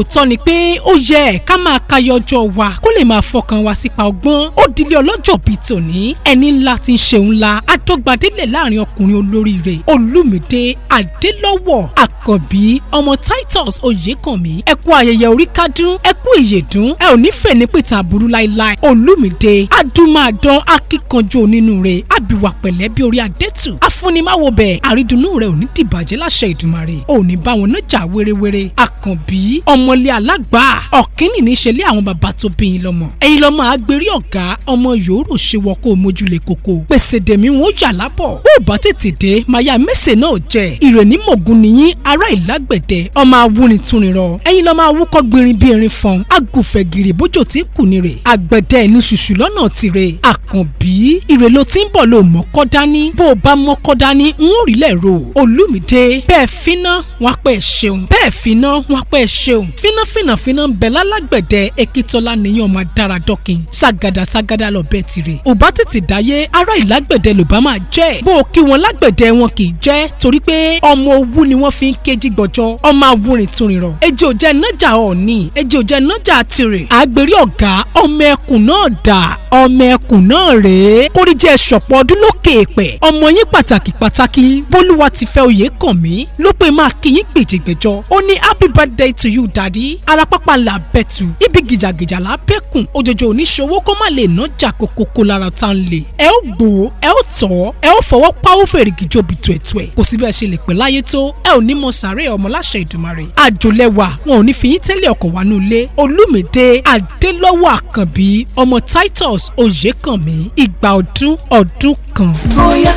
Òótọ́ ni pé ó yẹ ká máa kayọ̀ ọjọ́ wa kó lè máa fọkàn wa sípa ọgbọ́n. Ó dilé ọlọ́jọ́ bíi tòní, ẹni ńlá ti ń ṣeun ńlá, adọ́gbadélẹ̀ láàrin ọkùnrin olóríire. Olúmídé Adélọ́wọ̀ Àkànbí, ọmọ Titus Oyèkànmí, ẹ kú ayẹyẹ orí kádún, ẹ kú ìyèdún, ẹ ò ní fẹ̀ ní pìtàn àbúrú láíláí. Olúmídé adúmáadán, akíkanjú, onínúure, àbíwá pẹ̀lẹ́ bí orí adẹ́tù, afúnimáwo bẹ̀. Àrídùnnú rẹ̀ ò ní dìbàjẹ́ láṣẹ Ìdùmarè, ò ní bá wọn nájà wérewére. Àkànbí, ọmọlé alágbà ọ̀kínì ní ṣe lé àwọn bàbá tó bí yín lọ́mọ. Ẹ̀yin lọ́mọ àgbèrè ọ̀gá ọmọ yòórò ṣe wọ kó o mójúlé koko pèsè dèmí wọn ó yà lábọ̀. Bó o bá tètè dé, màá ya mẹ́sẹ̀ náà jẹ. Ìrèní mògùn nìyín, ará ìlágbẹ̀dẹ, ọmọ awúnitúnirọ. Ẹ̀yin lọ́mọ awúkọ́ gbìnrín bí erin fọn agùnfẹ̀ gìrì bójò tí kù ní rè àgbẹ̀dẹ ní ṣùṣù lọ́nà tìrẹ. Àkànbí, ìrè ló ti ń bọ̀, ló mọ́kọ́ dání. Bó o bá mọ́kọ́ dání, n ó rí lẹ̀ ro. Olúmídé, bẹ́ẹ̀ finá wọn pẹ́ ṣeun, bẹ́ẹ̀ finá wọn pẹ́ ṣeun. Fínáfínà fíná ń bẹ lálágbẹ̀dẹ. Ekitola nìyẹn, ọmọ dára dọ́kin ságada ságada lọ bẹ́ẹ̀ tirẹ̀. Ò bá tètè dáyé, ará ìlágbẹ̀dẹ ló bá máa jẹ́. Bó o kí wọn lágbẹ̀dẹ, wọn kì í jẹ́, torí pé ọmọ owú ni wọ́n fi ń kéjì gbọ́jọ́, ọmọ awúrin túnrin rọ. Ejò jẹ́ nájà ọ̀ọ́ni, ejò jẹ́ nájà tirẹ̀. Àgbèrè ọ̀gá, ọmọ ẹkùn náà dà, ọmọ ẹkùn náà rèé. Kórìíjẹ́ ṣọ̀pọ̀ ọdún lókè èpẹ̀. Ọmọ yín pàtàkì pàtàkì, Bólúwa ti fẹ́ oyè kàn mí ló pé máa kí yín gbèjègbèjọ. Ó ní, "Happy birthday to you, daddy." Ara pápá là bẹ̀tù, ibi gìjàgìjà là bẹ́kùn. Òjòjò oníṣòwò kó má lè nájà kókókó lára tá ń lè. Ẹ ó gbó, ẹ ó tọ́, ẹ ó fọwọ́ pawó fèrègì jobi tuẹ̀tuẹ̀. Kò sí bí ẹ ṣe lè pẹ́ láyé tó, ẹ ò ní mọ sàárè ọmọ láṣẹ Ìdùmarè. Àjòlẹ́wà wọn ò ní fi yín tẹ́lẹ̀ ọkọ̀ wá nulẹ̀. Olúmídé Adélọ́wọ̀ Àkànbí, ọmọ Titus Oyèkànmí, ìgbà ọdún ọdún kan. Bóyá.